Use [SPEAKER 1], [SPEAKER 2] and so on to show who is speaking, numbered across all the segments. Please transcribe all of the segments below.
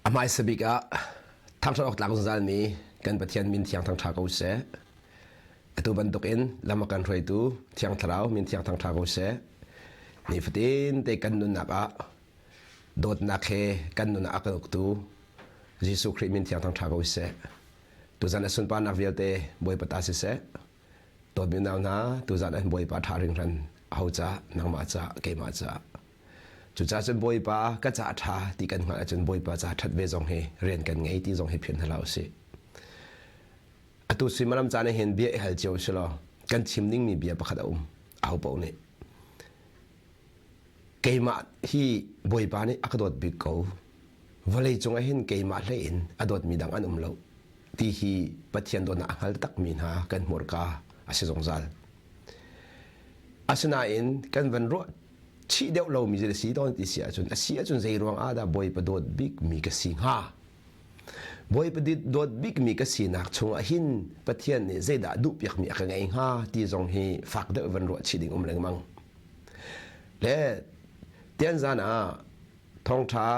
[SPEAKER 1] A hmaisa bik ah thangṭhat awk tlak zungzalmi kan Pathian min thiang thangṭha ko seh. Atu bantukin lam a kan hruaitu Thiang Thlarau min thiang thangṭha ko seh. Nifatin te kan nunnak ah dawtnak he kan nun ah a kan uktu Jesuh Khrih min thiang thangṭha ko seh. Tuzan a sunparnak vialte Bawipa ta siseh. Dawtmi nau hna, tuzan an Bawipa ṭha hringhran aho ca, nangmah ca, keimah ca. Cucaah cun Bawipa ka ca ṭha ti kan hngalh ahcun Bawipa ca ṭhat ve zong hi rian kan ngei ti zong hi philh hna hlah usih. Atu suimilam caan ah hin bia i hal cio usih law kan chim dingmi bia pakhat a um. Aho paoh nih. Keimah hi Bawipa nih a ka dawt bik ko. Vawlei cung ah hin keimah hlei in a dawtmi dang an um lo ti hi Pathian dawtnak a hngal takmi hna kan hmurka a si zungzal. Asinain kan van ruah chih deuh lomi cu a si tawn ti si ahcun a si ahcun zei ruang ah dah Bawipa dawt bikmi ka si hnga? Bawipa dawt bikmi ka sinak chungah hin Pathian nih zeidah duhpiakmi a ka ngei hnga ti zong hi fak deuh van ruah chih ding um lengmang. Le tianzan ah thawngṭha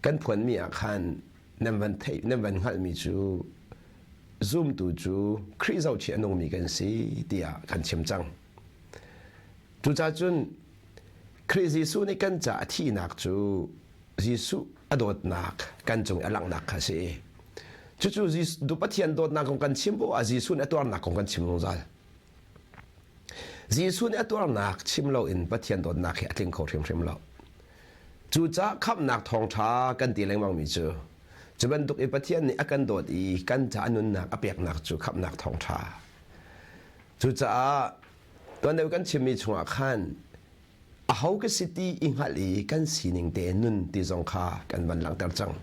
[SPEAKER 1] kan phuanmi ah khan nan van theih nan van hngalhmi cu zumtu cu Khrih zohchih a nungmi kan si tiah kan chim cang. Cucaah cun Khrih Jesuh nih kan ca a thihnak cu Jesuh a dawtnak kan cung i a langhnak kha a si. Cucu Pathian dawtnak kong kan chim poah ah Jesuh nih a tuarnak kong kan chim zungzal. Jesuh nih a tuarnak chim loin Pathian dawtnak hi a tling kho hrimhrim lo. Cucaah khamhnak thawngṭha kan ti lengmangmi cu cu bantuk i Pathian nih a kan dawt i kan ca a nunnak a peknak cu khamhnak thawngṭha. Cucaah tuan deuh kan chimmi chungah khan aho ka si ti i hngalh i kan sining te nun ti zong kha kan van langhter cang.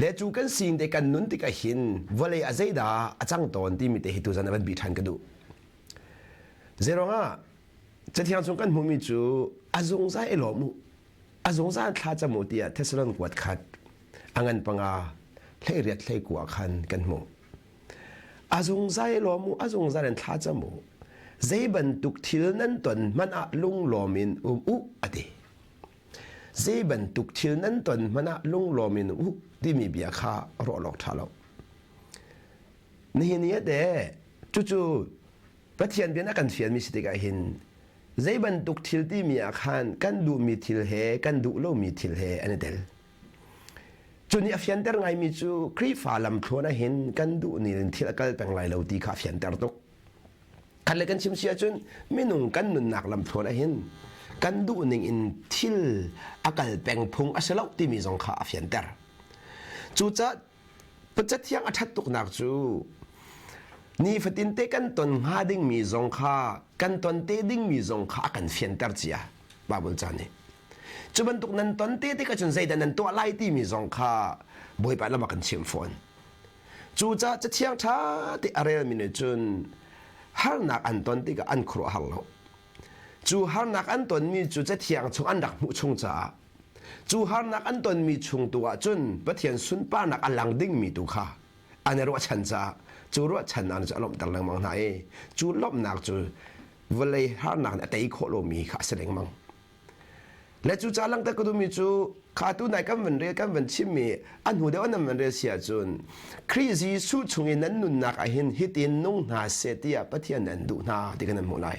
[SPEAKER 1] Le cu kan sining te kan nun tikah hin vawlei a zeidah a cang tawn timi te hi tuzan a van bi ṭhan ka duh. Zeiruangah Cathiang chung kan hmuhmi cu a zungzal i lawm u, a zungzal thla cam u tiah Thessalon kuat khat a ngan panga 18 hlei khan kan hmuh. A zungzal i lawm u, a zungzal in thla cam u. Zei bantuk thil nan ton hmanh ah lunglawm in um u a ti. Zei bantuk thil nan ton hmanh ah lunglawm in um u timi bia kha ruah awk ṭha lo. Nihin ni ah teh cucu Pathian bia na kan fialmi si tikah hin zei bantuk thil timi ah khan kan duhmi thil he kan duh lomi thil he an i tel. Cu nih a fianter ngaimi cu Khrihfa lamthluan ah hin kan duh ning in thil a kal peng lai lo ti kha a fianter tuk. Khat le kan chim si ahcun minung kan nunnak lamthluan ah hin kan duh ning in thil a kal peng phung a si lo timi zong kha a fianter. Cucaah Cathiang a ṭhat tuknak cu nifatin te kan ton hnga dingmi zong kha kan ton te dingmi zong kha a kan fianter cia Baibal ca nih. Cu bantuk nan ton te tikah cun zeidah nan tuah lai timi zong kha Bawipa lam a kan chimh fawn. Cucaah cathiang ṭha te a relmi nih cun harnak an ton tikah an khuaruah har lo. Cu harnak an tonmi cu cathiang chung an rak hmuh chung caah Cu harnak an tonmi chung tu ah cun Pathian sunparnak a lang dingmi tu kha an i ruahchan caah cu ruahchannak cu a lawmhter lengmang hna i cu lawmhnak cu vawlei harnak nih a tei khawh lomi kha a si lengmang. Le cu ca langhter ka duhmi cu kha tu nai kan van rel kan van chimmi a hnu deuh nan van rel si ahcun Khrih Jesuh chung i nan nunnak ah hin hitin nung hna seh tiah Pathian nan duh hna ti kan nan hmuh lai.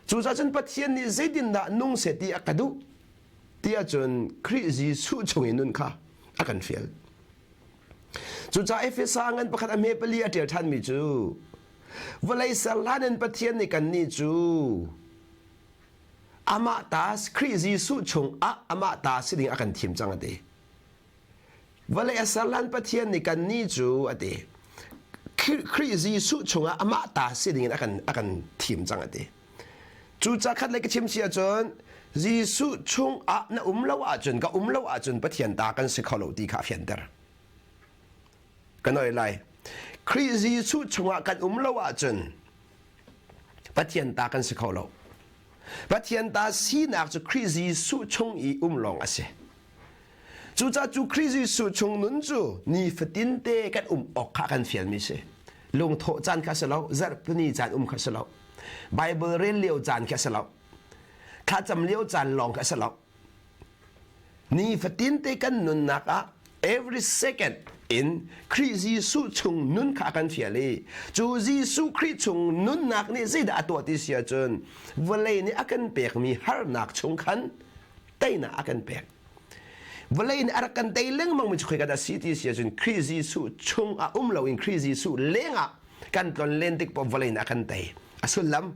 [SPEAKER 1] Cucaah cun Pathian nih zeitindah nung seh ti a ka duh ti ahcun Khrih Jesuh chung i nun kha a kan fial. Cucaah Efesa ngan pakhat a hme pali a ṭial ṭhanmi cu vawlei ser hlan in Pathian nih kannih cu amah ta Khrih Jesuh chung ah amah ta si ding a kan thim cang a ti. Vawlei a ser hlan Pathian nih kannih cu a ti. Khrih Jesuh chungah amah ta si dingin a kan a kan thim cang a ti. Cucaah khat le ka chim si ahcun Jesuh chungah na um lo ahcun ka um lo ahcun Pathian ta kan si kho lo ti kha a fianter. Ka noi lai. Khrih Jesuh chungah kan um lo ahcun Pathian ta kan si kho lo. Pathian ta sinak cu Khrih Jesuh chung i um lawng a si. Cucaah cu Khrih Jesuh chung nun cu nifatin te kan um awk kha kan fialmi si. Lungthawh caan kha si lo, zarhpini caan um kha si lo, Bible rel lio caan kha si lo, thlacam lio caan lawng kha si lo. Nifatin te kan nunnak ah every second in Khrih Jesuh chung nun kha a kan fial i cu Jesuh Khrih chung nunnak nih zeidah a tuah ti si ahcun vawlei nih a kan pekmi harnak chung khan teinak a kan pek. Vawlei nih a rak kan tei lengmangmi cu khoika dah si ti si ahcun Khrih Jesuh chung ah um loin Khrih Jesuh lengah kan tlon len tik paoh vawlei nih a kan tei. A sullam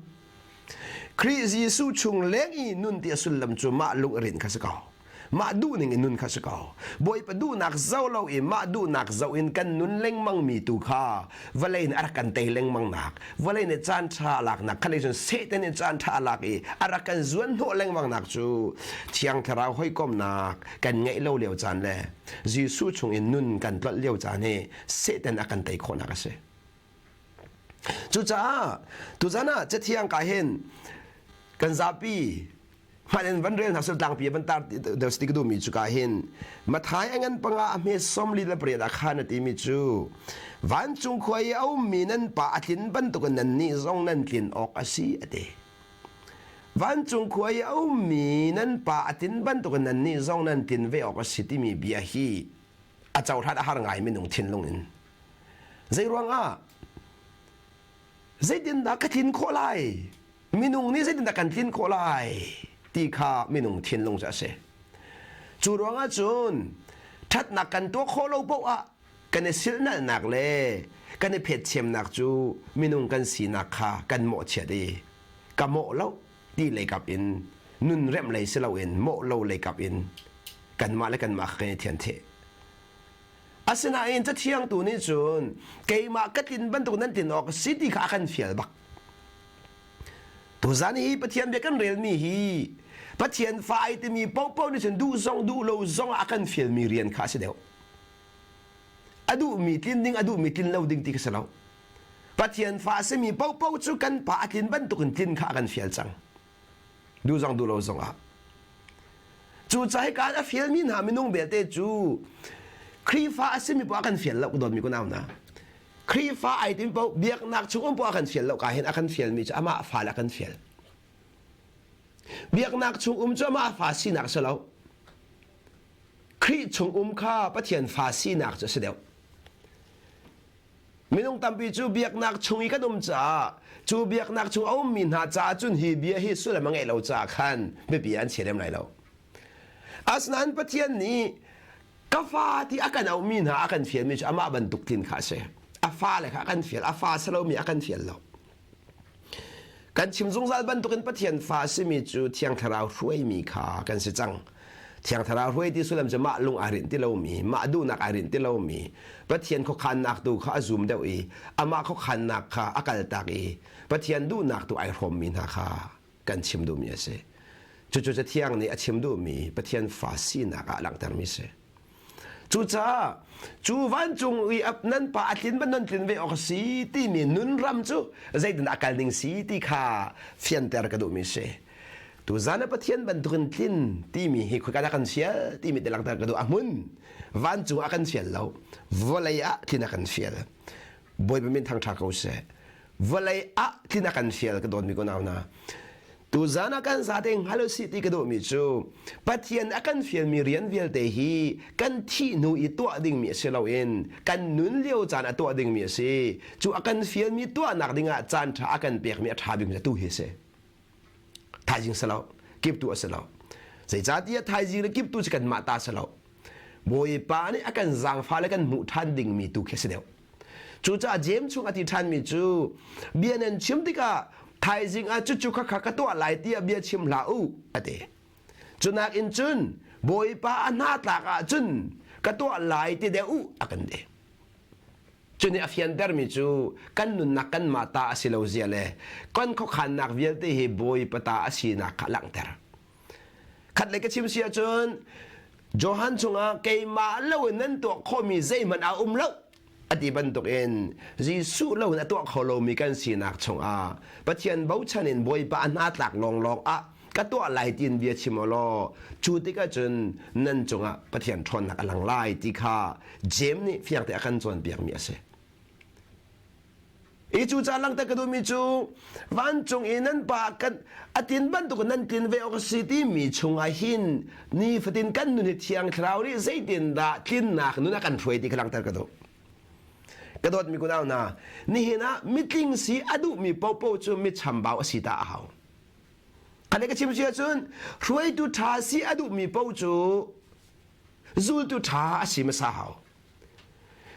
[SPEAKER 1] Khrih Jesuh chung leng i nun ti a sullam cu mah lung i rinh kha si ko. Mah duhning in nun kha si ko. Bawipa duhnak zoh lo i mah duhnak zoh in kan nun lengmang mi tu kha vawlei nih a rak kan tei lengmang nak, vawlei nih caan ṭha a laknak, kha lei cun Satan nih caan ṭha a lak i a rak kan zuan hnawh lengmang nak cu Thiang Thlarau hawikomnak kan ngeih lo lio caan le Jesuh chung in nun kan tlolh lio caan hi Satan a kan tei khawhnak a si. Cucaah tuzan ah Cathiang ka hin kan zapi hman in van rel hna sul tlangpi van tar deuh ti ka duhmi cu ka hin Mathai a ngan panga a hme som li le pariat ah khan a timi cu vancung khua i a ummi nan pa a tlin bantukin nan nih zong nan tlin awk a si a ti. Vancung khua i a ummi nan pa a tlin bantukin nan nih zong nan tlin ve awk a si timi bia hi a cohlan a har ngai minung thinlung in. Zeiruangah zeitindah ka tlin khawh lai? Minung nih zeitindah kan tlin khawh lai ti kha minung thinlung cu a si. Cu ruangah cun ṭhatnak kan tuah khawh lo paoh ah kan i silhnalhnak le kan i phetchemnak cu minung kan sinak kha kan mawhchiat i ka mawh lo ti leikap in nun remh lei si loin mawh lo leikap in kanmah le kanmah kha kan i thiantheh. Asinain Cathiang tu nih cun keimah ka tlin bantuk nan tlin awk a si ti kha a kan fial bak. Tuzan hi Pathian bia kan relmi hi Pathian fa ai timi paohpaoh nih cun duh zong duh lo zong ah a kan fialmi rian kha a si deuh. A duhmi tlin ding, a duhmi tlin lo ding ti kha si lo. Pathian fa a simi paohpaoh cu kan pa a tlin bantukin tlin kha a kan fial cang. Duh zong duh lo zong ah. Cucaah hika a fialmi hna minung belte cu Khrihfa a simi poah a kan fial lo ka dawtmi kunau hna. Khrihfa ai timi paoh biaknak chung um poah a kan fial lo ka hin a kan fialmi cu amah fale a kan fial. Biaknak chung um cu amah fa sinak a si lo. Khrih chung um kha Pathian fa sinak cu a si deuh. Minung tampi cu biaknak chung i kan um caah cu biaknak chung a ummi hna caah cun hi bia hi sullam a ngeih lo caah khan biapi an chia lem lai lo. Asinain Pathian nih ka fa ti a kan auhmi hna a kan fialmi cu amah bantuk tlin kha a si. A fale kha a kan fial, a fa si lomi a kan fial lo. Kan chim zungzal bantukin Pathian fa a simi cu Thiang Thlarau hruaimi kha kan si cang. Thiang Thlarau hruai ti sullam cu mah lung aa rinh ti lomi, mah duhnak aa rinh ti lomi, Pathian khuakhannak tu kha a zum deuh i amah khuakhannak kha a kaltak i Pathian duhnak tu ai hrawmmi hna kha kan chim duhmi a si. Cucu Cathiang nih a chim duhmi Pathian fa sinak ah a langhtermi a si. Cucaah cu vancung i nan pa a tlin ban nan tlin ve awk a si timi nunram cu zeitin a kal ning si ti kha fianter ka duhmi si. Tuzan ah Pathian bantukin tlin timi hi khoika dah kan fial timi te langhter ka duh. A hmun vancung ah kan fial lo, vawlei ah tlin a kan fial. Bawipa min thangṭha ko seh. Vawlei ah tlin a kan fial ka dawtmi kunau hna. Tuzan ah kan zate hngal usih ti ka duhmi cu Pathian a kan fialmi rian vialte hi kan thih hnu i tuah dingmi a si loin kan nun lio caan a tuah dingmi a si. Cu a kan fialmi tuahnak dingah caan ṭha a kan pekmi a ṭha bikmi tu hi a si. Thaizing si lo, kiptu a si lo. Zeicahtiah thaizing le kiptu cu kanmah ta si lo. Bawipa nih a kan zaangfah le kan hmuh ṭhan dingmi tu khi a si deuh. Cucaah Jeim chung a ti ṭhanmi cu bia nan chim tikah thaizing ah cucu khakha ka tuah lai tiah bia chim hlah u a ti. Cunak in cun Bawipa a hna tlak ahcun ka tuah lai ti deuh u a kan ti. Cu nih a fiantermi cu kan nunnak kanmah ta a si lo zia le kan khuakhannak vialte hi Bawipa ta a sinak kha a langhter. Khatlei ka chim si ahcun Johan chungah keimah loin nan tuah khawhmi zeihmanh a um lo a ti bantukin Jesuh loin a tuah kho lomi kan sinak chungah Pathian bochan in Bawipa a hna tlak lawnglawng ah ka tuah lai tiin bia chim law cu tikah cun nan cungah Pathian ṭhawnnak a lang lai ti kha Jeim nih fiangte a kan cawnpiakmi a si. I cu ca langhter ka duhmi cu vancung i nan pa kan a tin bantuk nan tin ve awk a si timi chungah hin nifatin kan nun hi thiang thlarau nih zeitindah tlinnak nun a kan hruai ti kha langhter ka duh. Ka dawtmi kunau hna, nihin ah mitling si a duhmi popo cu mi chambau a si ta a hau. Kha ka chim si ahcun hruaitu ṭha si a duhmi paoh cu zultu ṭha a si hmasa hau.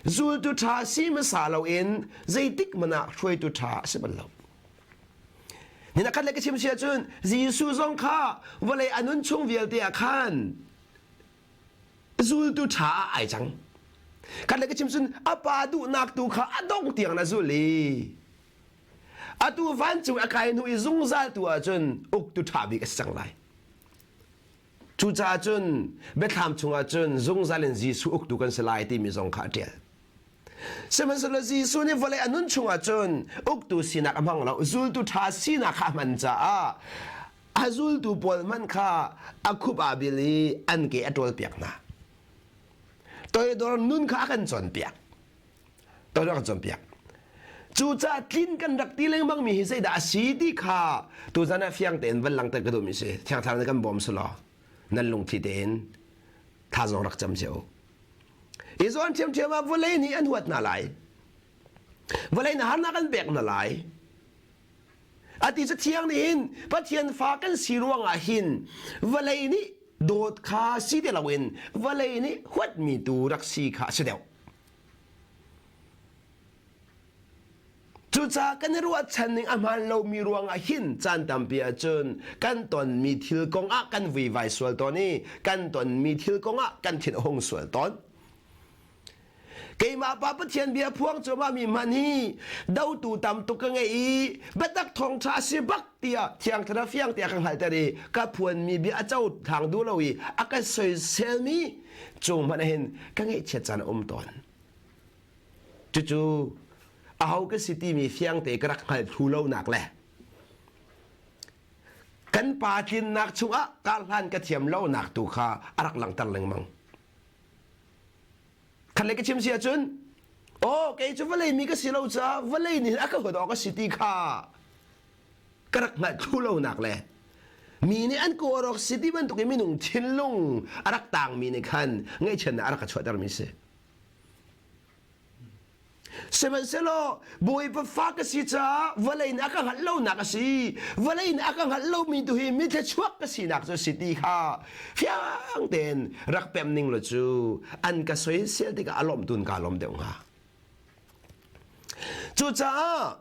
[SPEAKER 1] Zultu ṭha si hmasa loin zeitik hmanh ah hruaitu ṭha a si bal lo. Nina khat le ka chim si ahcun Jesuh zong kha vawlei a nun chung vialte ah khan zultu ṭha ah ai cang. Khat le ka chim cun a pa duhnak tu kha a dongh tiang na zul i atu vancung a kai hnu i zungzal tu ahcun uktu ṭha bik a si cang lai. Cucaah cun biathlam chungah cun zungzal in Jesuh uktu kan si lai timi zong kha a ṭial. Sihmanhsehlaw Jesuh nih vawlei a nun chungah cun uktu sinak a hmang lo, zultu ṭha sinak kha a hman caah a zultu pawl hmanh kha a khup aa bil i an ke a ṭawlpiak hna. Toidor nun kha a kan cawnpiak. Toidor a kan cawnpiak. Cucaah tlin kan rak ti lengmang mi hi zeidah a si ti kha tuzan ah fiang tein van langhter ka duhmi si. Thiang Thlarau nih kan bawm selaw nan lungthli tein thazaang rak cam cio. I zawn ṭhiamṭhiam ah vawlei nih an huat hna lai. Vawlei na harnak an pek hna lai. Ati cu thiang nih hin Pathian fa kan si ruangah hin vawlei nih dawt kha si ti loin vawlei nih huatmi tu rak si kha a si deuh. Cucaah kan i ruahchan ning a hmaan lomi ruangah hin caan tampi ahcun kan tonmi thil kongah kan vuivai sual tawn i kan tonmi thil kongah kan thin a hung sual tawn. Keimah pa Pathian bia phuang cuahmah mi hmanh hi dotu tam tuk ka ngei i biatak thawngṭha a si bak tiah Thiang Thlarau fiang tiah ka hngalhter i ka phuanmi bia a cohlang duh lo i a ka soiselmi cung hmanh ah hin ka ngaihchiat caan a um tawn. Cucu aho ka si timi fiangte ka rak hngal thlu lonak le kan pa tlinnak chungah karhlan ka thiam lonak tu kha a rak langhter lengmang. Khat le ka chim si ahcun aw kei cu vawlei mi ka si lo caah vawlei nih a ka huat awk a si ti kha ka rak hngalh thlu lonak le mi nih an kaw awk si ti bantuk in minung thinlung a rak tangmi nih khan ngaihchiatnak a rak ka chuahtermi si. Sihmanhsehlaw Bawipa fa ka si caah vawlei nih a ka hngalh lonak a si. Vawlei nih a ka hngalh lomi tu hi mi thluachuak ka sinak cu a si ti kha fiang tein rak pem ning law cu an ka soisel tikah a lawmh tu in kaa lawm deuh hnga. Cucaah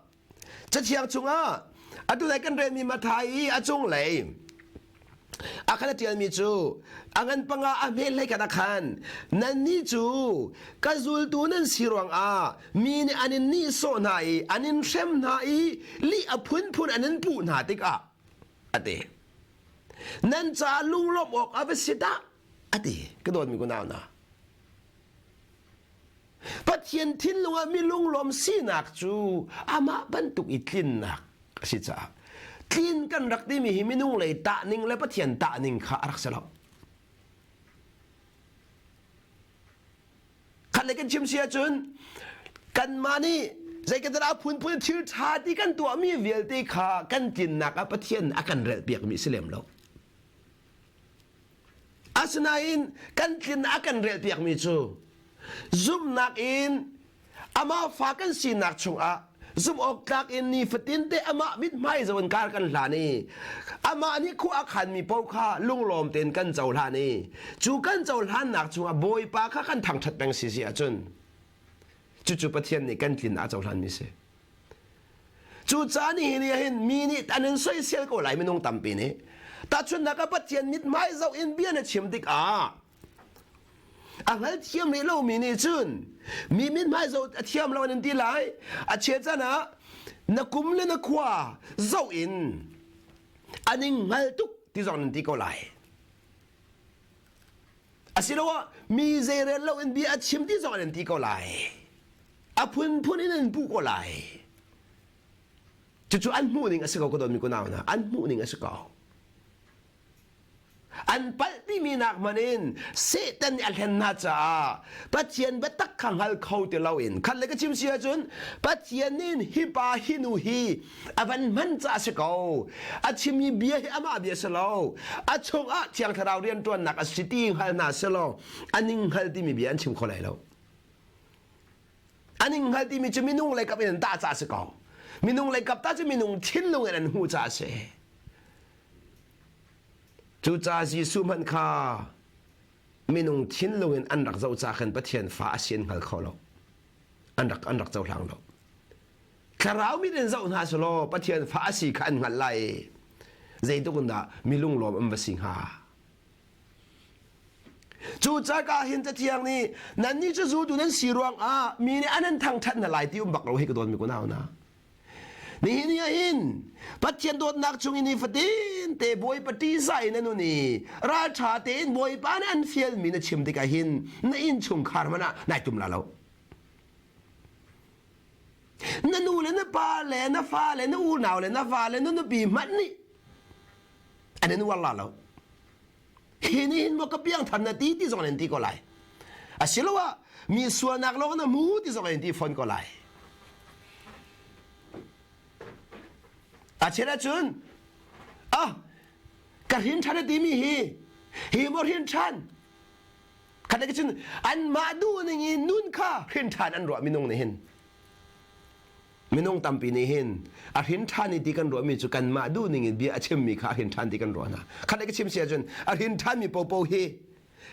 [SPEAKER 1] Cathiang chungah atu lai kan relmi Matthai i a cunglei a khan a ṭialmi cu a ngan panga a hme hlei khat ah khan nannih cu ka zultu nan si ruangah mi nih an in nihsawh hna i an in hrem hna i lih a phunphun an in puh hna tikah a ti nan caah lunglawmh awk a va si dah a ti ka dawtmi kunau hna Pathian thinlung ah mi lunglawm sinak cu amah bantuk i tlinnak a si caah tlin kan rak timi hi minung lei tahning le Pathian tahning kha a rak si lo. Khat le kan chim si ahcun kanmah nih zeikatdah a phunphun thil ṭha ti kan tuahmi vialte kha kan tlinnak ah Pathian a kan relhpiakmi si lem lo. Asinain kan tlin a kan relpiakmi cu zumhnak in amah fa kan sinak chungah zumh awk tlak in nifatin te amah mithmai zo in kar kan hlan i amah nih khua a khanmi paoh kha lunglawm tein kan cohlan i cu kan cohlannak chungah Bawipa kha kan thangṭhat peng si si ahcun cucu Pathian nih kan tlin a cohlanmi si. Cucaah nihin ah hin mi nih an in soisel ko lai minung tampi nih. Tahchunhnak ah Pathian mithmai zoh in bia na chim tikah a hngalthiam rih lomi nih cun mi mithmai zoh a thiam lo an in ti lai. A chia can ah na kum le na khua zoh in an in hngal tuk ti zong nan ti ko lai. Asiloah mi zeirel lo in bia a chim ti zong an in ti ko lai. A phunphun in an puh ko lai. Cucu an hmuh ning a si ko ka dawtmi kunau hna. An hmuh ning a si ko. An palh timi nak hmanh in Satan nih a hlen hna caah Pathian biatak kha hngal kho ti loin khat le ka chim si ahcun Pathian nih hi pa hi nu hi a van hman caah si ko. A chimmi bia hi amah bia si lo. A chungah Thiang Thlarau rianṭuannak a si ti hngal hna selaw a ning hngal timi bia an chim kho lai lo. An in hngal timi cu minung lei kap in an tah caah si ko. Minung lei kap tah cu minung thinlung in an hmuh caah a si. Cucaah Jesuh hmanh kha minung thinlung in an rak zoh caah khan Pathian fa a si an hngal kho lo. An rak an rak cohlang lo. Thlarau mit in zoh hna selaw Pathian fa a si kha an hngalh lai. Zeitluk in dah mi lunglawm an va si hnga. Cucaah hin Cathiang nih nannih cu zultu nan si ruangah mi nih an in thangṭhat hna lai ti um bak lo hi ka dawtmi kunau hna. Nihin ni ah hin Pathian dawtnak chung in nifatin te Bawipa ṭihzah in na nun i ralṭha tein Bawipa nih an fialmi na chim tikah hin na innchungkhar hmanh ah nai tum la lo. Na nu le na pa le na fa le na unau le na va le na nupi hmanh nih an in uar la lo. Hi nih hin maw ka piangthar na ti ti zong in ti ko lai. Asiloah mi sualnak lawng na mu ti zong in ti fawn ko lai. A chel ahcun ah ka hrin ṭhan a timi hi hi maw hrin ṭhan khat cun anmah duh ning in nun kha hrin ṭhan an ruah minung nih hin Minung tampi nih hin a hrin ṭhan i ti kan ruahmi cu kanmah duhning in bia a chimmi kha a hrin ṭhan ti kan ruah hna. Khat ka chim si ahcun a hrin ṭhanmi popo hi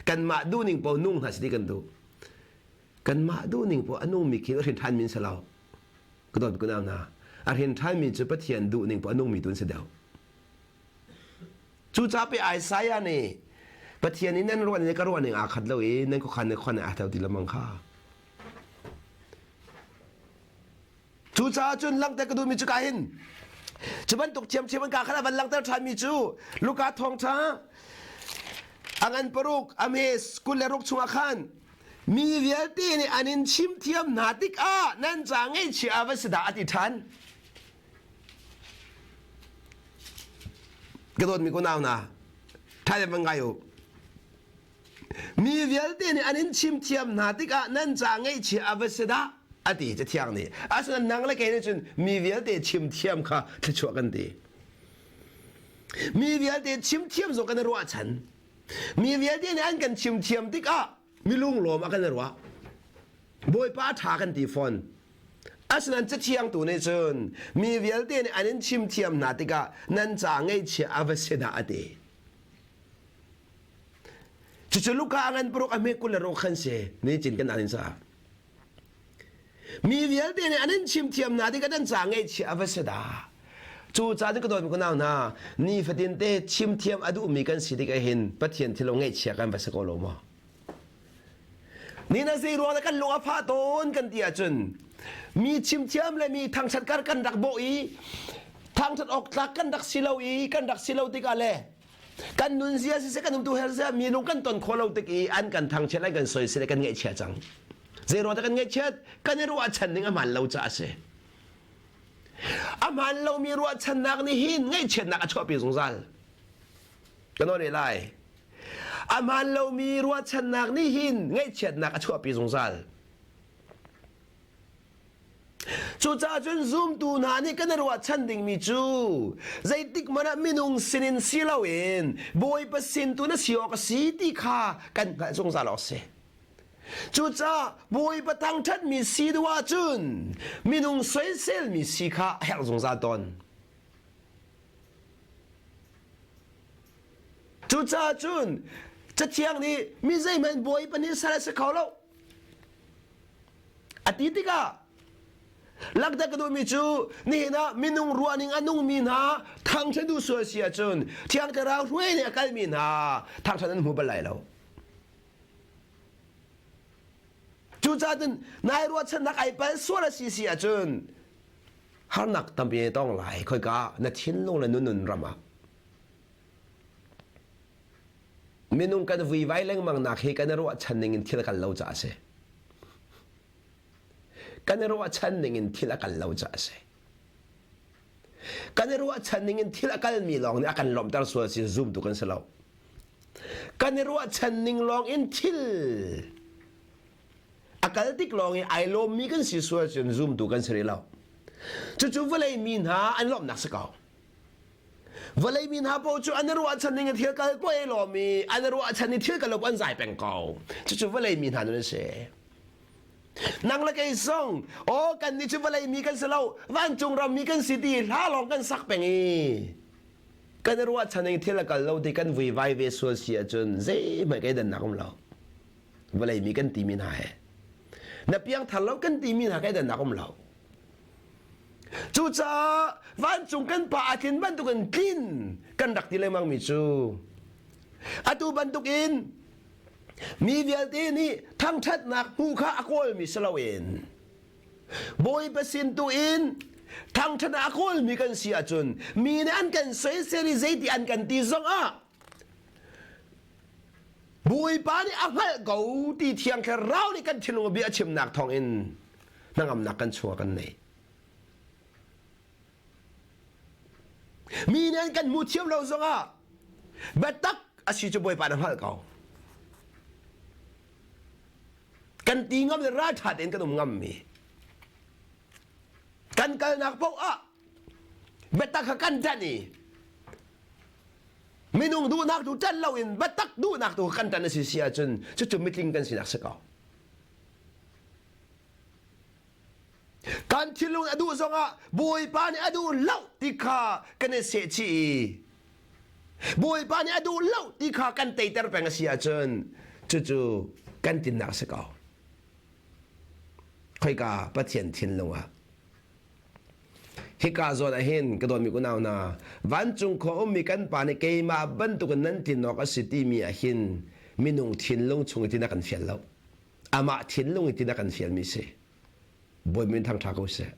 [SPEAKER 1] kanmah duhning paoh nung hna si ti kan duh. Kanmah duhning paoh a nungmi khi a hrin ṭhanmi an si lo. Ka dawt kunau hna. A hrin ṭhanmi cu Pathian duhning paoh a nungmi tu an si deuh. Cucaah pe Isaiah nih Pathian in nan ruah ning ka ruah ning aa khat lo i nan khuakhan le khuan aa tho ti lamang kha. Cucaah cun langhter ka duhmi cu ka hin cu bantuk thiamthiam an ka khan a van langhter ṭhanmi cu Luka thawngṭha a ngan paruk a hme 26 chungah khan mi vialte nih an in chimthiam hna tikah nan ca ngaihchia a va si dah a ti ṭhan. Ka dawtmi kunau hna, ṭha van ngai u. Mi vialte nih an in chimthiam hna tikah nan ca ngaihchia a va si dah a ti Cathiang nih. Asinain nang le kei nih cun mi vialte chimthiam kha thluachuah kan ti. Mi vialte chimthiam zong kan i ruahchan. Mi vialte nih an kan chimthiam tikah mi lunglawm a kan i ruah. Bawipa a ṭha kan ti fawn. Asinain Cathiang tu nih cun mi vialte nih an in chimthiam hna tikah nan ca ngaihchia a va si dah a ti. Cucu Luka a ngan paruk a hme 20 le ruk khan si ni cin kan in sa. Mi vialte nih an in chimthiam hna tikah nan ca ngaihchia a va si dah. Cu ca cu ka dawt ko nau hna nifatin te chimthiam a duhmi kan si tikah hin Pathian thil ngaihchia kan va si ko lo maw? Ni na zei ruang kan lung a fah tawn kan ti ahcun mi chimthiam le mi thangṭhat kar kan rak bawh i thangṭhat awk tlak kan rak si lo i kan rak si lo tikah le kan nunzia siseh kan umtu her siseh mi lung kan ton khawh lo tik i an kan thangchiat an kan soisel kan ngaihchia cang zei ruang dah kan ngaihchiat kan i ruahchan ning a hmaan lo caah a si a hmaan lomi ruahchannak nih hin ngaihchiatnak a chuahpi zungzal ka nawl lai a hmaan lomi ruahchannak nih hin ngaihchiatnak a chuahpi zungzal Cucaah cun zumtu hna nih kan i ruahchan dingmi cu zeitik hmanh ah minung sinin si loin Bawipa sin tu na si awk a si ti kha kan hngalh zungzal awk a si. Cucaah Bawipa thangṭhatmi si duh ahcun minung soiselmi si kha a herh zungzal tawn. Cucaah cun Cathiang nih mi zeihmanh Bawipa nih sal a si kho lo. A ti tikah langhter ka duhmi cu nihin ah minung ruahning a nungmi hna thangṭhat duh sual si ahcun Thiang Thlarau hruai nih a kalmi hna thangṭhat an hmu bal lai lo. Cucaah cun nai ruahchannak ai pal sual a si si ahcun harnak tampi na tong lai khoika na thinlung le nun nun ram ah. Minung kan vuivai lengmang nak hi kan i ruahchan ning in thil a kal lo caah a si. Kan i ruahchan ning in thil a kal lo caah a si. Kan i ruahchan ning in thil a kalmi lawng nih a kan lawmhter sual si zumtu kan si lo. Kan i ruahchan ning lawng in thil a kal tik lawng i ai lawmmi kan si sual cun zumtu kan si rih lo. Cucu vawlei mi hna an lawmhnak si ko. Vawlei mi hna paoh cu an i ruahchan ning in thil kal ko ai lawm i an i ruahchan i thil kal lo an zai peng ko. Cucu vawlei mi hna nun an si. Nang le kei zong, aw kan nih cu vawlei mi kan si lo, vancung ram mi kan si ti hla lawng kan sak peng i kan i ruahchan ning thil a kal lo ti kan vuivai ve sual si ahcun zeihmanh kei dannak um lo. Vawlei mi kan timi hna he. Na piangthar lo kan timi hna kei dannak um lo. Cucaah vancung kan pa a tlin bantukin tlin kan rak ti lengmang mi cu atu bantukin mi vialte nih thangṭhatnak hmu kha a kawlmi si loin Bawipa sin tu in thangṭhat a kawlmi kan si ahcun mi nih an kan soisel i zeiti an kan ti zongah Bawipa nih a hngalh ko ti thiang thlarau nih kan thinlung bia a chimnak thawngin hnangamnak kan chungah kan nei. Mi nih an kan hmu thiam lo zongah biatak a si cu Bawipa na hngalh ko. Kan ti ngam le ralṭha tein kan um ngammi. Kan kalnak paoh ah biatak kha kan ṭanh i minung duhnak tu ṭanh loin biatak duhnak tu kan ṭanh a si si ahcun cucu mitling kan sinak si ko. Kan thinlung a duh zongah Bawipa nih a duh lo ti kha kan i sehchih i Bawipa nih a duh lo ti kha kan teiter peng a si ahcun cucu kan tinnak a si ko. Khoika Pathian thinlung ah Hika zawn ah hin ka dawtmi unau hna vancung khua ummi kan pa nih keimah bantukin nan tlin awk a si timi ah hin minung thinlung chung i tin a kan fial lo. Amah thinlung i tin a kan fialmi si. Bawi min thangṭha ko seh.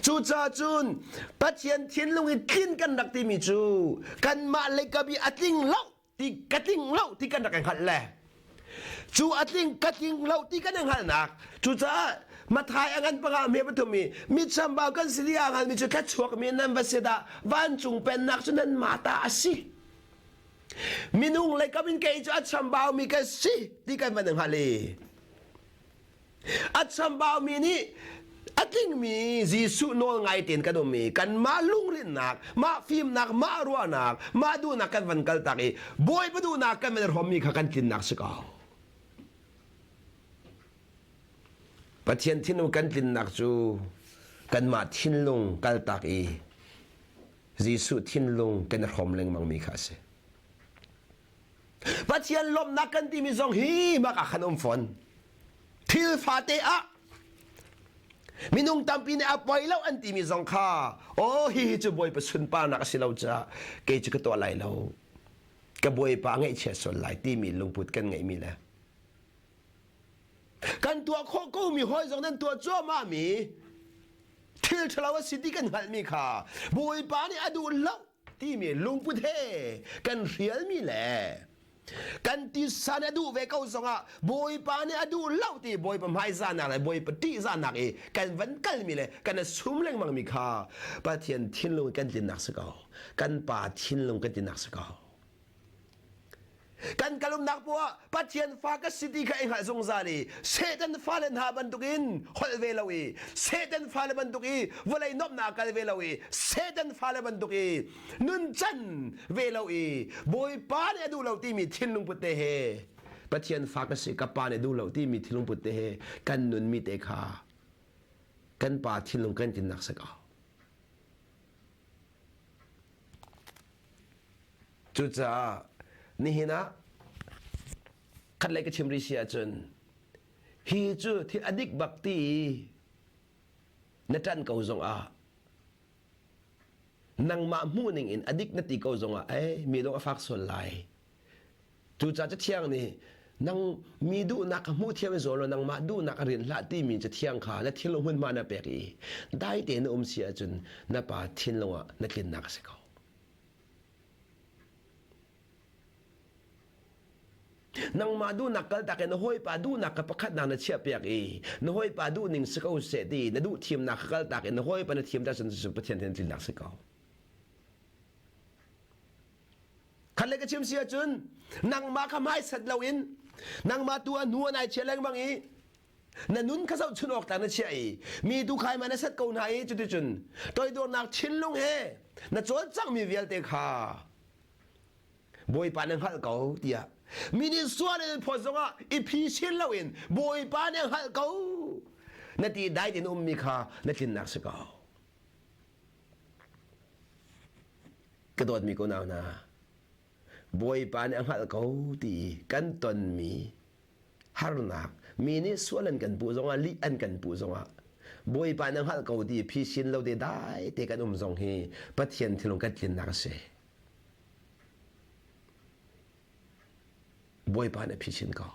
[SPEAKER 1] Cucaah cun Pathian thinlung i tlin kan rak timi cu kanmah leikap i a tling lo ti ka tling lo ti kan rak i hngalh le cu a tling ka tling lo ti kan i hngalhnak cucaah Mathai a ngan panga hme pathum i mi chambau kan si ding aa hngalmi cu thluachuak mi nan va si dah vancung pennak cu nan mah ta a si minung leikap in kei cu a chambau mi ka si ti kan van i hngalh i A chambaumi nih a tlingmi Jesuh nawl ngai tein kan um i kanmah lungrinnak, mah fimnak, mah ruahnak, mah duhnak kan van kaltak i Bawipa duhnak kan van i hrawmmi kha kan tlinnak si ko. Pathian thinlung kan tlinnak cu kanmah thinlung kaltak i Jesuh thinlung kan i hrawm lengmangmi kha a si. Pathian lawmhnak kan timi zong hi mak ah khan um fawn. Thil fate ah minung tampi nih a poi lo an timi zong kha oh hihi cu Bawipa sunparnak a si lo caah kei cu ka tuah lai lo. Ka Bawipa ngaihchia sual lai timi lungput kan ngeihmi le kan tuah khawh ko mi hawi zong nan tuah cuahmah mi thil ṭhalo a si ti kan hngalhmi kha Bawipa nih a duh lo timi lungput he kan hrialmi le kan tisa nih a duh ve ko zongah Bawipa nih a duh lo ti Bawipa hmaizahnak le Bawipa ṭihzahnak i kan van kalmi le kan i sum lengmangmi kha Pathian thinlung kan tlinnak si ko kan Pa thinlung kan tlinnak si ko Kan kalumnak poah Pathian fa ka si ti kha i hngalh zungzal i Satan fale hna bantukin holh ve lo i Satan fale bantuk i vawlei nuamhnak kal ve lo i Satan fale bantuk i nuncan ve lo i Bawipa nih a duh lo timi thinlung put te he Pathian fa ka si ka pa nih duh lo timi thinlung put te he kan nunmi te kha kan pa thinlung kan tinnak si ko. Cucaah nihin ah khatlei ka chim rih si ahcun hi cu thil a dik bak ti i na ṭan ko zongah nangmah hmuhning in a dik na ti ko zongah ei mi dong a fak sual lai. Cucaah Cathiang nih nang mi duhnak ka hmuh thiam i zawl law nangmah duhnak a rian hlah timi Cathiang kha na thinlung hmunhma na pek i dai tein na um si ahcun na pa thinlung ah na tlinnak a si ko. Nangmah duhnak kaltak in na hawipa duhnak kha pakhatnak na chiahpiak i na hawipa duhning si ko seh ti na duh thimnak kha kaltak in na hawipa na thim cun Pathian thin tlinnak si ko. Khat le ka chim si ahcun nangmah kha hmaisat loin nangmah tu a hnu an ai chia lengmang i na nun kha zohchun awk tlak na chiah i mi tu khai ma na set ko hna i cuticun toidornak thinlung he na cawlcanghmi vialte kha Bawipa na hngalh ko tiah mi nih sual in phawt zongah i phisin loin Bawipa nih a hngalh ko na ti dai tein ummi kha na tlinnak si ko. Ka dawtmi ko nau hna, Bawipa nih a hngalh ko ti i kan tonmi harnak mi nih sual an kan puh zongah lih an kan puh zongah Bawipa nih a hngalh ko ti i phisin lo te dai te kan um zong hi Pathian thinlung kan tlinnak a si. Bawipa nih a phisin ko.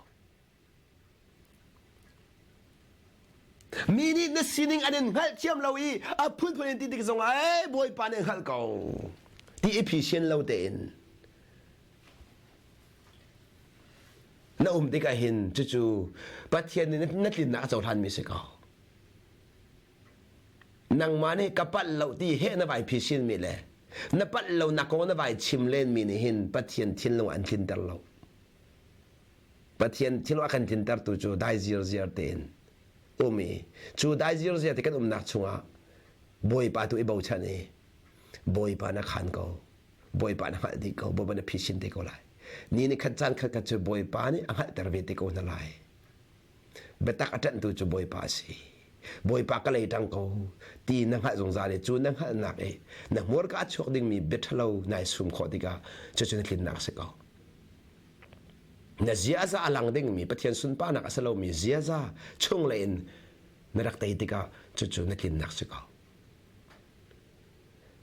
[SPEAKER 1] Mi nih na sining an in hngalhthiam lo i a phunphun in ti tik zongah ee Bawipa nih hngalh ko ti i phisin lo tein na um tikah hin cucu Pathian nih na tlinnak a cohlanmi si ko. Nangmah nih ka palh lo ti he na vai phisin mi le na palh lo nak kong na vai chim len mi nih hin Pathian thinlung an tlinter lo. Pathian thinlung a kan tlintertu cu dai zirziar tein um i cu dai zirziar te kan umnak chungah Bawipa tu i bochan i Bawipa na khan ko Bawipa na hngalh dih ko Bawipa na phisin te ko lai ni ni khat caan khat khat cu Bawipa nih a hngalhter ve te ko hna lai biatak a ṭanhtu cu Bawipa a si. Bawipa ka lei ṭang ko ti na hngalh zungzal i cu na hngalhnak i na hmurka a chuak dingmi bia ṭhalo nai sum khawh tikah cucu na tlinnak a si ko. Na ziaza a lang dingmi Pathian sunparnak a si lomi ziaza chunglei in na rak tei tikah cucu na tlinnak si ko.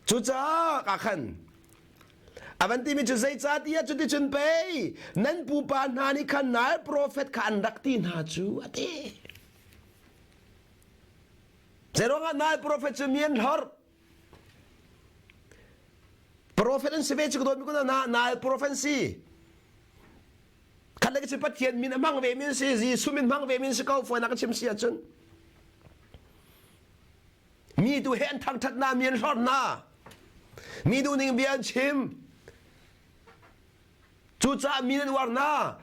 [SPEAKER 1] Cucaah ka khan a van timi cu zeicahtiah cuticun pei nan pupa hna nih khan nal profet kha an rak ti hna cu a ti. Zeiruangah nal profet cu mi an hlorh? Profet an si ve cu ka dawtmi kun na nal profet an si. Khat le ka Pathian min a hmang ve mi an si, Jesuh min hmang ve mi an si ko, fawinak ka chim si ahcun. Mi tu he an thangṭhat hna, mi an hlorh hna. Mi duhning bia an chim. Cucaah mi nan uar hna.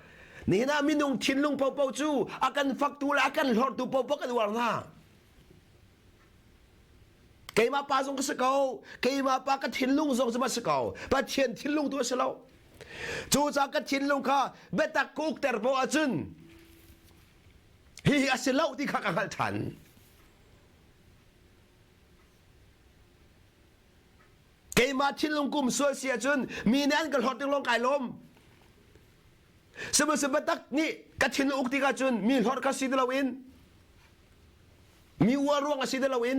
[SPEAKER 1] Nihin ah minung thinlung paohpaoh cu a kan faktu le a kan hlorhtu paohpaoh kan uar hna. Keimah pa zong ka si ko. Keimah pa ka thinlung zong cu ma si ko. Pathian thinlung tu a si lo. Cucaah ka thinlung kha biatak ka ukter poah ahcun hihi a si lo ti kha ka hngalh ṭhan. Keimah thinlung kum sual si ahcun mi nih an ka hlawt ding lawng kai lawm. Sihmanhsehlaw biatak nih ka thinlung uk tikah cun mi hlorh kha si ti loin mi uar ruang a si ti loin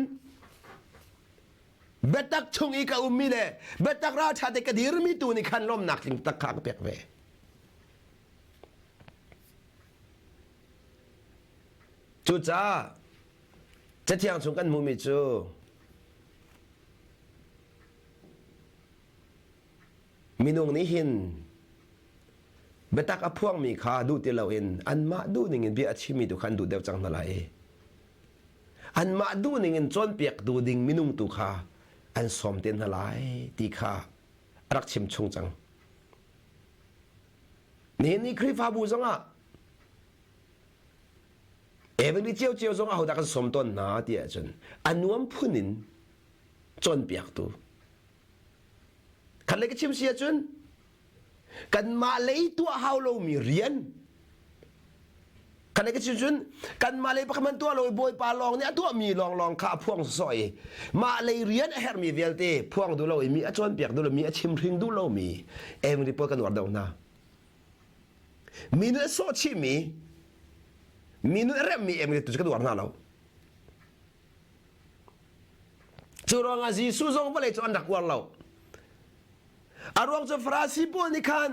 [SPEAKER 1] biatak chung i ka ummi le biatak ralṭha te ka dirmi tu nih khan lawmnak tling tak kha ka pek ve. Cucaah Cathiang chung kan hmuhmi cu minung nih hin biatak a phuangmi kha duh ti loin anmah duh ningin bia a chimmi tu kha an duh deuh cang hna lai i anmah duh ningin cawnpiak tu ding minung tu kha an sawm te hna lai ti kha a rak chim chung cang. Nihin ni Khrihfabu zongah Evan ciocio zong ahodah kan sawm tawn hna ti ahcun a nuam phun in cawnpiaktu. Khat le ka chim si ahcun kanmah lei tuah hau lomi rian khat le ka chim cun kanmah lei pakhat man tuah lo i Bawipa lawng nih a tuahmi lawnglawng kha a phuang sawsawh i mah lei rian a herhmi vialte phuang duh lo i mi a cawnpiak duh lo mi a chimhring duh lomi Evan pawl kan uar deuh hna. Mi nih a sawh chihmi, mi nih a remhmi em tu cu ka uar hna lo. Cu ruangah Jesuh zong vawlei cu an rak uar lo. A ruang cu Farasi pawl nih khan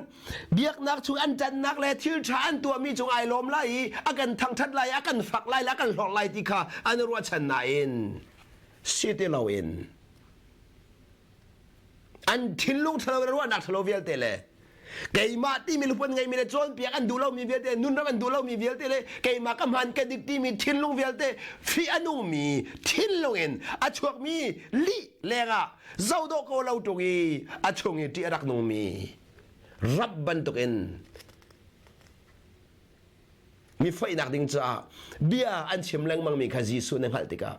[SPEAKER 1] biaknak chung an ṭannak le thil ṭha an tuahmi cung ai lawm lai i a kan thangṭhat lai, a kan fak lai le a kan hlorh lai ti kha an i ruahchan nain si ti loin an thinlung ṭhalo le ruahnak ṭhalo vialte le keimah timi lupun ngeimi le cawnpiak an duh lomi vialte nunram an duh lomi vialte le keimah ka hmaan ka dik timi thinlung vialte fih a nungmi thinlung in a chuakmi lih lengah zohdawh ko lo ṭung i a chung i ṭih a rak nungmi. Rap bantukin mi foihnak ding caah bia an chim lengmang mi kha Jesuh nih hngalh tikah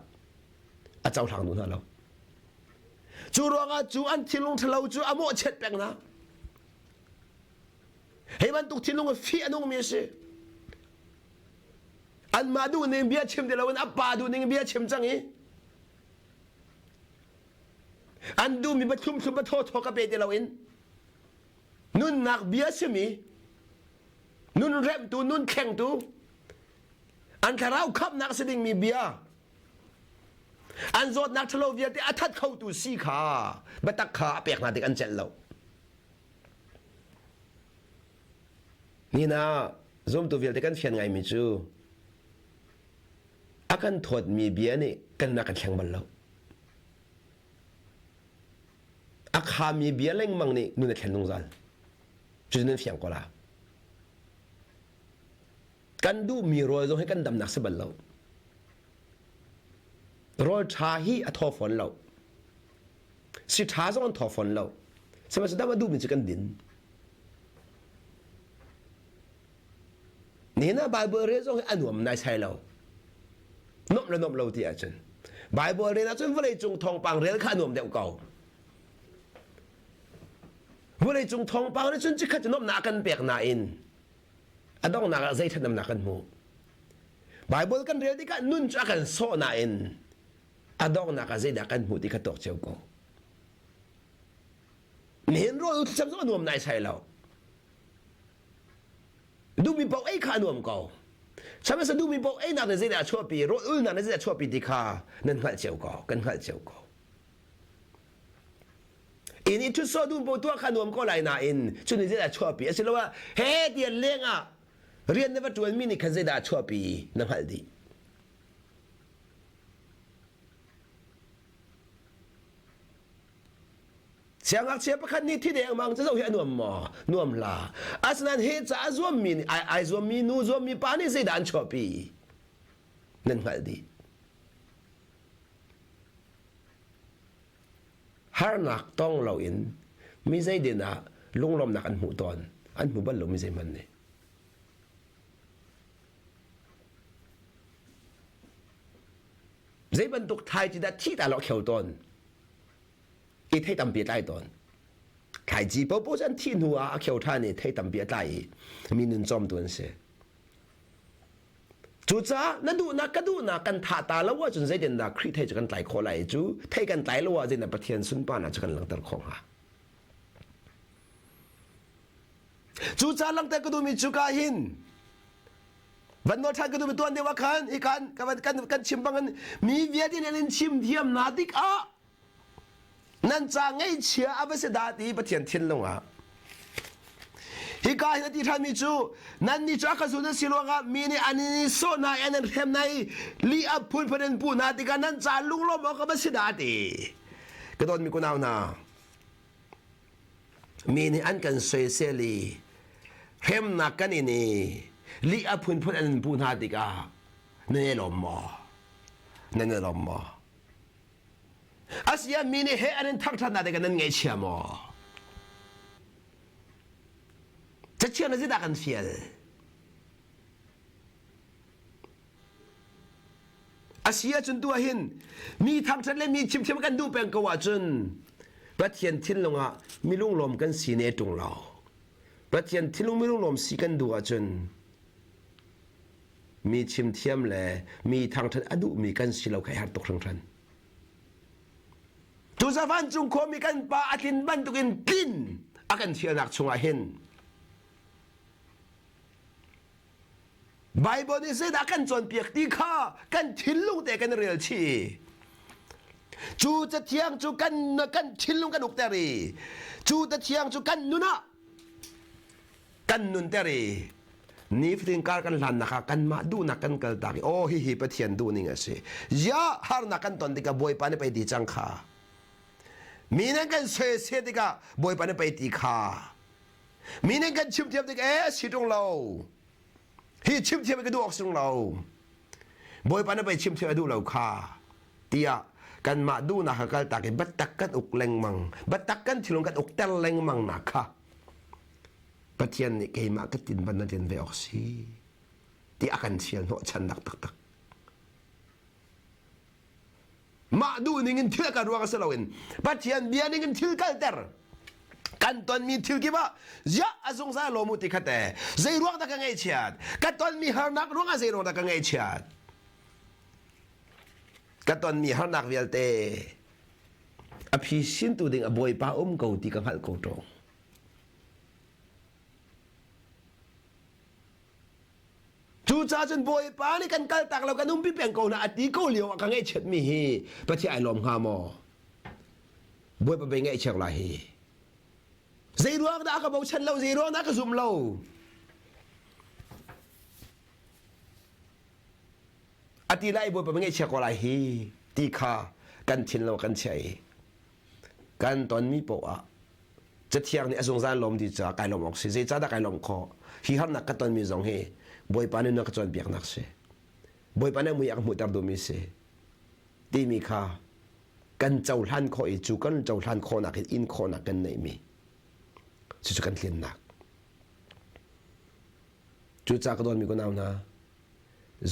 [SPEAKER 1] a cohlang duh hna lo. Cu ruangah cu an thinlung ṭhalo cu a mawhchiat peng hna. Hi bantuk thinlung fih a nungmi a si. Anmah duh ning bia chim ti loin a pa duh ning bia chim cang i an duhmi ba thlum thlum ba thaw thaw ka pe ti loin nunnak bia simi nun remhtu nun thlengtu an thlarau khamhnak si dingmi bia an zawtnak ṭhalo vialte a that khotu si kha biatak kha a pek hna tik an celh lo. Nihin ah zumtu vialte kan fian ngaimi cu a kan thawtmi bia nih kan nak kan thleng bal lo. A khami bia lengmang nih nun a thlen zungzal. Cucu nan fiang ko la. Kan duhmi rawl zong hi kan damnak si bal lo. Rawl ṭha hi a thaw fawn lo. Si ṭha zong an thaw fawn lo. Sihmanhsehlaw dam a duhmi cu kan din. Nihin ah Bible rel zong hi a nuam naisai lo. Nuamh le nuamh lo ti ahcun. Bible rel ahcun vawleicung thawngpang rel kha a nuam deuh ko. Vawleicung thawngpang nih cun chikkhat cu nuamhnak a kan pek nain a donghnak ah zei ṭhatnemnak kan hmu. Bible kan rel tikah nun cu a kan sawh nain a donghnak ah zeidah kan hmuh ti kha tuak cio ko. Nihin rawl thlacam zong a nuam naisai lo. Duhmi paoh ei kha a nuam ko. Sihmanhsehlaw duhmi paoh einak nih zeidah a chuahpi, rawl ulnak nih zeidah a chuahpi ti kha nan hngalh cio ko, kan hngalh cio ko. Inn i ṭhut sawh duh paoh tuah kha nuam ko lai nain cu nih zeidah a chuahpi asiloah he tian leng ah rian na va ṭuanmi nih khan zeidah a chuahpi na hngalh dih. Siangngakchia pakhat nih thi dengmang cu zoh hi a nuam maw? Nuam hlah. Asinain he ca a zuammi nih ai, ai zuammi nu zuammi pa nih zeidah an chuahpi? Nan hngalh dih. Harnak tong loin mi zeidin ah lunglawmnak an hmuh tawn. An hmu bal lo mi zeihmanh nih. Zei bantuk thlaici dah thi ta lo kheu tawn. I thei tampi a tlai tawn. Thlaici popo cu an thih hnu ah a kheu ṭhan i thei tampi a tlai i mi nun cawmtu an si. Cucaah na duhnak ka duhnak kan thah ta lo ahcun zeitindah Khrih thei cu kan tlai khawh lai i cu thei kan tlai lo ah zeitindah Pathian sunparnak cu kan langhter khawh hnga? Cucaah langhter ka duhmi cu ka hin van nawl ṭhan ka duhmi tuan deuh ah khan hi kan kan kan chim bangin mi vialte nih an in chim thiam hna tikah nan ca ngaihchia a va si dah ti Pathian thinlung ah hika hin a ti ṭhanmi cu nannih cu a ka zul nan si ruangah mi nih an in sawh hna i an in hrem hna i lih a phunphun in puh hna tikah nan ca lunglawm awk a va si dah ti ka dawtmi kunau hna mi nih an kan soisel i hremnak kan in i lih a phunphun an in puh hna tikah nan i lawm maw nan i lawm maw Asiah mi nih he an in thangṭhat hna tikah nan ngaihchia maw? Cathiang nih zeidah kan fial? Asi ahcun tu ahhin mi thangṭhat le mi chimthiam kan duh peng ko ahcun Pathian thinlung ah mi lunglawm kan si ne ṭung lo. Pathian thinlung mi lunglawm si kan duh ahcun mi chimthiam le mi thangṭhat a duhmi kan si lo kha i har tuk hringhran. Cucaah vancung khuami kan pa a tlin bantukin tlin a kan thialnak chungah hin Bible nih zeidah kan cawnpiak ti kha kan thinlung te kan rel chih. Cu cathiang cu kan kan thinlung kan ukter i cu cathiang cu kan nun ah kan nunter i nifatin kar kan hlannak ah kanmah duhnak kan kaltak i aw hihi Pathian duhning a si ya harnak kan ton tikah Bawipa nih pei ti cang kha mi nih kan soisel tikah Bawipa nih pei ti kha mi nih kan chimthiam tik e si ṭung lo hi chimthiam ka duh awk sung lo Bawipa nih pei chimthiam a duh lo kha tiah kanmah duhnak kha kaltak i biatak kan uk lengmang biatak kan thinlung kan ukter lengmang nak kha. Pathian nih keimah ka tin ban na tin ve awk si ti a kan sial hnawh channak taktak. Mah duh ning in thil kan ruang si loin Pathian bia ning in thil kalter kan tonmi thil kip ah ziah a zungzal lawm u ti khat e zei ruang dah ka ngaihchiat ka tonmi harnak ruang ah zei ruang dah ka ngaihchiat ka tonmi harnak vialte a phi tu ding a bawipa um ko ti ka hngalh ko ṭung Cucaah cun Bawipa nih kan kaltak lo kan umpi peng ko hna a ti ko lio ah ka ngaihchiatmi hi Pathian ai lawm hnga maw? Bawipa bei ngaihchiat lai hi. Zei ruang dah ka bochan lo, zei ruang dah ka zum lo? A ti lai Bawipa ngaihchia ko lai hi ti kha kan thin lo kan chia i kan tonmi poah ah Cathiang nih a zungzal lawm ti caah kai lawm awk si. Zeicahdah kai lawmh khawh? Hi harnak ka tonmi zong hi Bawipa nih na ka cawnpiaknak si. Bawipa nih mui a ka hmuhter duhmi si. Timi kha kan cohlan khawh i cu kan cohlan khawhnak in in khawhnak kan neihmi cucu kan tlinnak. Cucaah ka dawtmi kunau hna,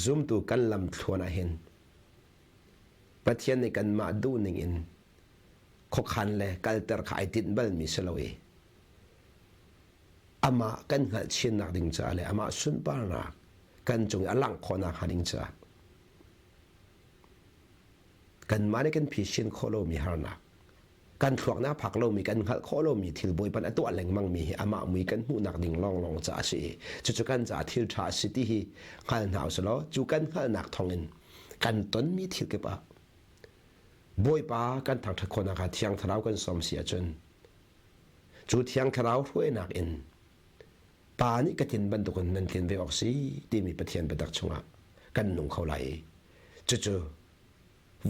[SPEAKER 1] zumtu kan lam thluan ah hin Pathian nih kanmah duhning in khuakhan le kalter kha ai tinh balmi si lo i amah kan hngalh chinnak ding caah le amah sunparnak kan cung i a langh khawhnak hnga ding caah kanmah nih kan phisin khawh lomi harnak kan thluak nih a phak lomi kan hngalh khawh lomi thil Bawipa a tuah lengmang mi hi amah mui kan hmuhnak ding lawnglawng caah a si i cucu kan caah thil ṭha a si ti hi hngal hna usih law cu kan hngalhnak thawngin kan tonmi thil kip ah Bawipa kan thangṭhat khawhnak ah Thiang Thlarau kan sawm si ahcun cu Thiang Thlarau hruainak in Pa nih ka tin bantukin nan tlin ve awk si timi Pathian biatak chungah kan nung kho lai i cucu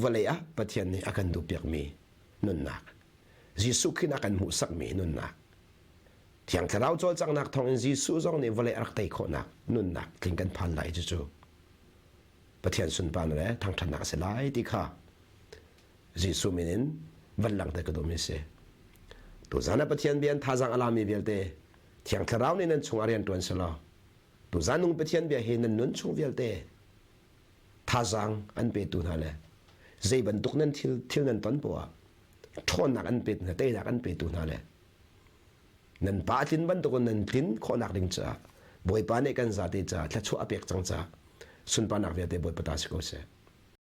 [SPEAKER 1] vawlei ah Pathian nih a kan duhpiakmi nunnak Jesuh Khrih a kan hmuhsakmi nunnak Thiang Thlarau cawlcanghnak thawngin Jesuh zong nih vawlei a rak tei khawhnak nunnak tling kan phan lai cucu Pathian sunparnak le thangṭhatnak a si lai ti kha Jesuh min in van langhter ka duhmi a si. Tuzan ah Pathian bia in thazaang a lami vialte Thiang Thlarau nih nan chungah rian ṭuan selaw tuzan nung Pathian bia hi nan nun chung vialte thazaang an petu hna le zei bantuk nan thil thil nan ton poah ṭhawnnak an pe hna teinak an petu hna le nan pa tlin bantukin nan tlin khawhnak ding caah Bawipa nih kan zate caah thluachuah a pek cang caah sunparnak vialte Bawipa ta si ko seh.